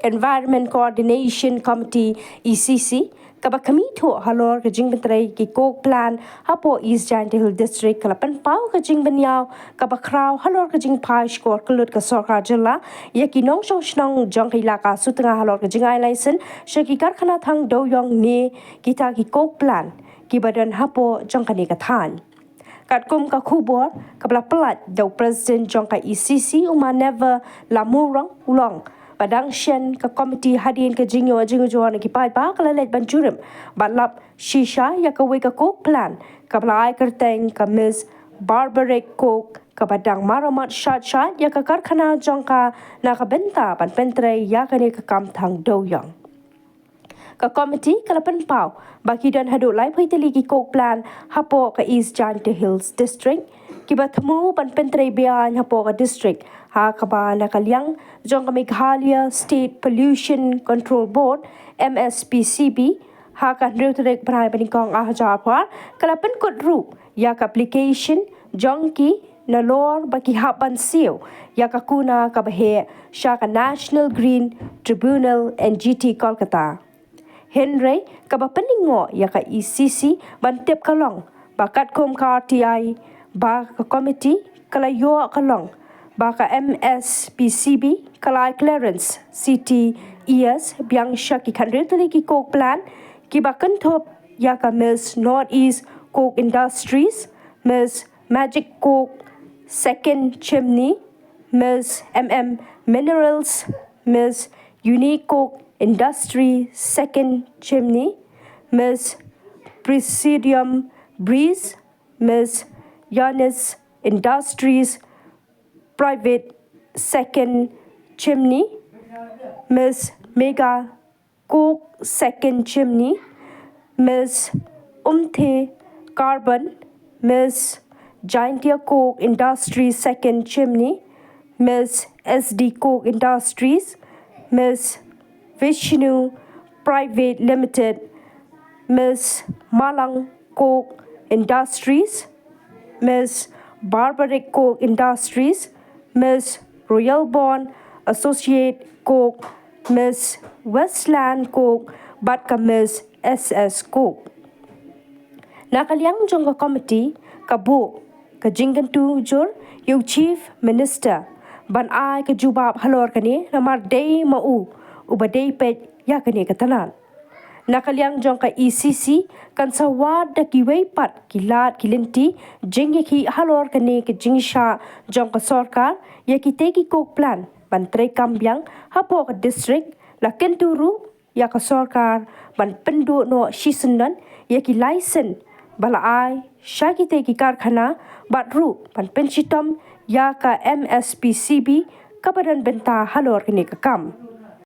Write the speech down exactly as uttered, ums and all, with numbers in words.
Environment Coordination Committee, E C C, kaba khmih thuh halor ka jingpyntrei ki coke plant hapoh East Jaintia Hills District, ka la pynpaw ka jingpynïaw kaba khraw halor ka jingphai shkor kyllut ka sorkar jylla ïa ki nongshong shnong jong ka ilaka Sutnga halor ka jingai license sha ki karkhana thang dewïong ne kita ki coke plant kiba don hapoh jong kane ka thaiñ. Katkum ka khubor kaba la pyllait da u President jong ka E C C, u Ma Never Lamurong, u la ong ba dang shen ka komiti hadien ka jingïoh jingujor na ki paidbah, ka la leit ban jurip bad lap shisha ïa kawei ka coke plant kaba la ai kyrteng ka Miss Barbaric Coke, kaba dang maramat shait shait ïa ka karkhana jong ka na ka bynta ban pyntrei ïa kane ka kam thang dewïong. Ka komiti ka la pynpaw ba ki don haduh laiphew tylli ki coke plant hapoh ka East Jaintia Hills District kiba thmu ban pyntrei beaiñ hapoh ka district, ha kaba na ka liang jong ka Meghalaya State Pollution Control Board, M S P C B, ha ka hynriew tarik bnai ba nyngkong ar hajar arphew ar, ka la pynkut ruh ïa ka application jong ki nalor ba ki hap ban siew ïa ka kuna kaba heh sha ka National Green Tribunal, N G T, Kolkata. Hynrei kaba pynlyngngoh ïa ka E C C ban tip ka long ba katkum ka R T I ba ka komiti ka la ïoh, ka long ba ka M S P C B ka la ai clearance C T E S biang sha ki hynriew tylli ki coke plant kiba kynthup ïa ka Miss Northeast Coke Industries, Miss Magic Coke Second Chimney, Miss M M Minerals, Miss Unique Coke Industry Second Chimney, Miss Presidium Breeze, Miss Yanis Industries Private Second Chimney, Miss Mega Coke Second Chimney, Miss Umthe Carbon, Miss Jaintia Coke Industries Second Chimney, Miss S D Coke Industries, Miss Vishnu Private Limited, Miss Malang Coke Industries, Miss Barbaric Coke Industries, Miss Royal Bond Associate Coke, Miss Westland Coke bad ka Miss S S Coke. Na ka liang jong ka komiti ka buh ka jingkyntu jur ïa u Chief Minister ban ai ka jubab halor kane, namar dei ma u uba dei peit ïa kane ka tnat. Na ka liang jong ka E C C kan sa wad da kiwei pat ki lad ki lynti jingïakhih halor kane ka jingshah jong ka sorkar ïa kitei ki coke plant ban treikam biang hapoh ka district, la kyntu ruh ïa ka sorkar ban pynduh noh shisyndon ïa ki license ba la ai sha kitei ki karkhana bad ruh ban pynshitom ïa ka M S P C B kaba don bynta halor kane ka kam.